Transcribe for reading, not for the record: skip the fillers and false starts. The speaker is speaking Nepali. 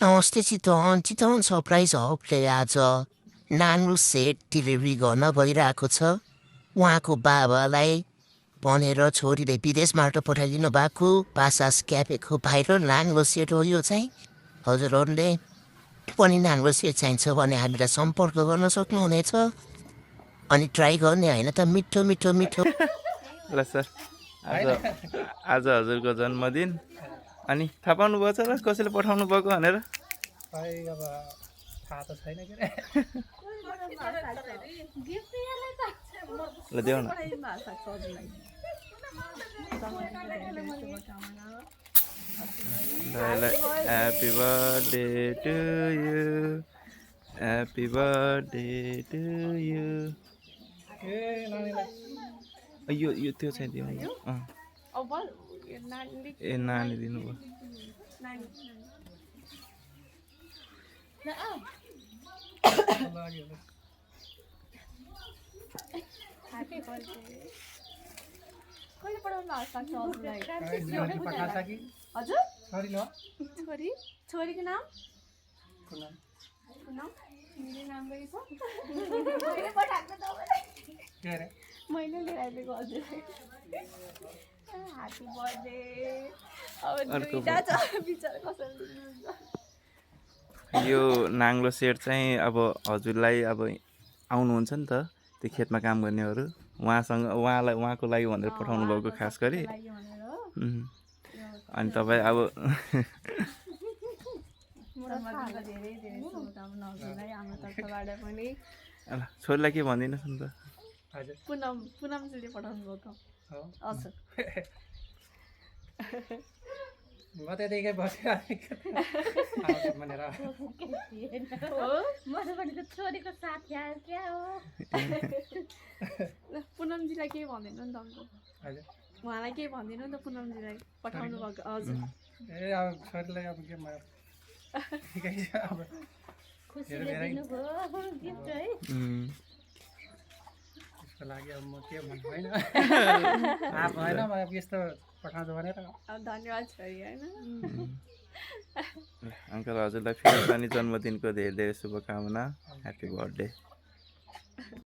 नमस्ते चितवन चितवन सरप्राइज हकले आज नाङ्लो सेट डेलिभरी गर्न गइरहेको छ उहाँको बाबालाई भनेर छोरीले विदेशबाट पठाइदिनु भएको पासास क्याफेको भाइरल नाङ्लो सेट हो यो चाहिँ हजुरहरूले पनि नाङ्लो सेट चाहिन्छ भने हामीलाई सम्पर्क गर्न सक्नुहुनेछ अनि ट्राई गर्ने होइन त मिठो मिठो मिठो ल सर आज आज हजुरको जन्मदिन अनि थाहा पाउनुभएको छ र कसैले पठाउनु भएको भनेर खै अब थाहा त छैन के ल देऊ न happy birthday to you happy birthday to you ए नानीलाई यो त्यो चाहिँ दिउँ ए नानी दिनुभयो पठाछ कि हजुर छोरी ल छोरीको नाम कुनाल मेरो नाम रहेछ के अरे मैले लिएर आइदिएको हजुर ह्याप्पी बर्थडे अब अर्को दुईटा छ बिचरा कसरी दिनुहुन्छ यो नाङ्लो सेट चाहिँ अब हजुरलाई अब आउनुहुन्छ नि त त्यो खेतमा काम गर्नेहरू उहाँको लागि भनेर पठाउनु भएको खास गरी अनि तपाईँ अब जन्मदिनको धेरै धेरै शुभकामना हजुरलाई हाम्रो तर्फबाट पनि ल छोरीलाई के भनिदिनुहोस् नि त हजुर पुनमजीले पठाउनु भएको हो हजुर म त्यतिकै बसिरहेको भनेर छोरीको साथी आयो क्या हो पुनमजीलाई केही भनिदिनु नि त अङ्कल हजुर उहाँलाई केही भनिदिनु नि त पुनमजीलाई पठाउनु भएको हजुर ए अब छोरीलाई अब के ठिकै छ अब त्यसको लागि अब म के भन्नु होइन थाहा भएन म अब यस्तो पठाउँछु भनेर अब धन्यवाद छोरी होइन अङ्कल हजुरलाई फेरि पनि जन्मदिनको धेरै धेरै शुभकामना ह्याप्पी बर्थडे